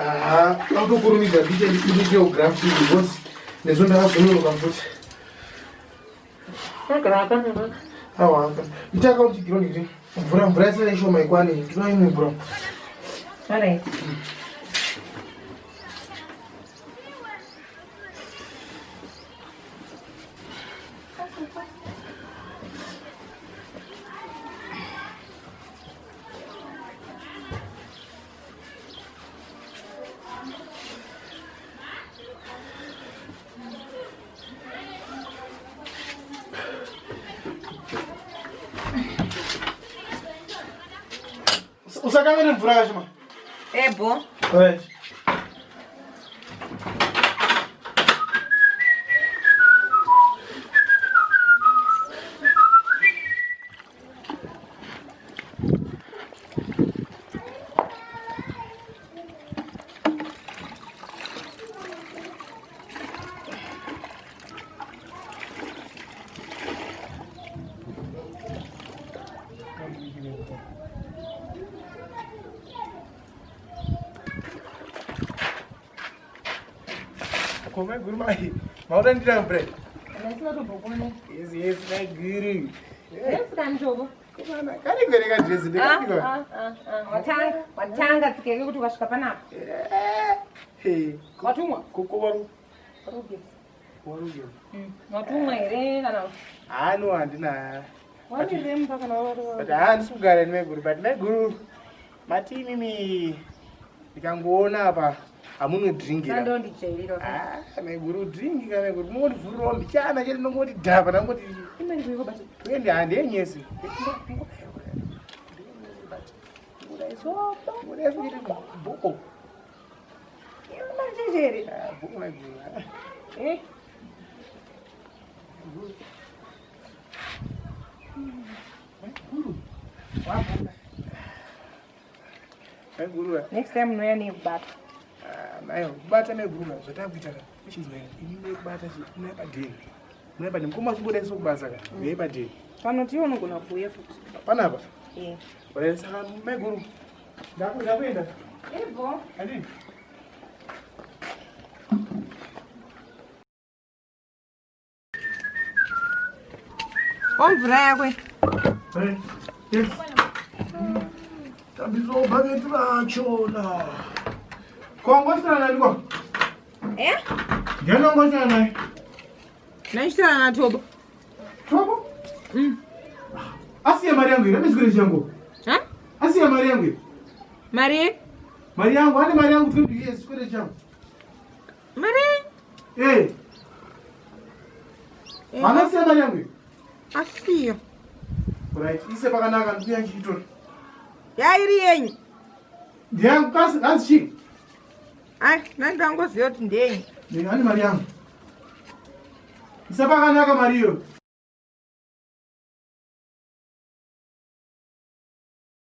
Ah, autokurumidza ndiite ndiite graft because nezvo ndakazononoka futi. Awa, ita account gironi kuti mvura mvura yasara ishoma ikwane ndinoda imwe mvura. Alright. Usakange nemvura yacho ma. Ebo. Right. Ko maiguru mai mauda ndira break. Yes yes maiguru. Yes kanjobo. Kanenge kadresi ndekadiko. Ah, ah, ah, watanga watanga tsikeke kuti ukasvika panapa. Eh. Watumwa? Koko waru. Waruge. Waruge. Watumwa here kana? Ah no handina. Waniremba kana waru. But ah handisi kugara nemaiguru but maiguru mati imimi ndikangoona apa hamunodringira. Ndondijairira. Ah maiguru dringi ka maiguru munondivhurirawo mbichana chete ndongoti dhapa ndangoti Imwe ndiko bati. Twende handiyenyesi. Bhuku. Manje here. Bhuku maiguru. Eh. Maiguru. Next time unoya nekubata. Aiwa kubata maiguru zvatakuita ka. Chinzwa ini nekubata chi unoya padeni. Unoya padeni. Mukoma achimboda isu kubasa ka. Unoya padeni. Pano tiwe unogona kuuya futi. Panapa. Eh. Ora saka maiguru. Ndakuenda. Ebo. Andii. Omvura yakwe. Yes. Tambiso bhaketi racho la. Kongosana nani ko? Eh? Ndiani wangosana naye? Nachitana na Tobo. Tobo? Mm. Asiya mari yangu ine chikwere changu. Ha? Asiya mari yangu. Mari? Mari yangu, ane mari yangu 20 years chikwere changu. Mari? Eh. Eh. Anasiya mari yangu. Asiya. Right, ise pakanaka ndikuya ndichitora. Yairi yenyu. Ndiyangu kasi kasi chii? Ai, ndandangoziva kuti ndeyenyu. Ane mari yangu. Isa pakanaka mari iyo.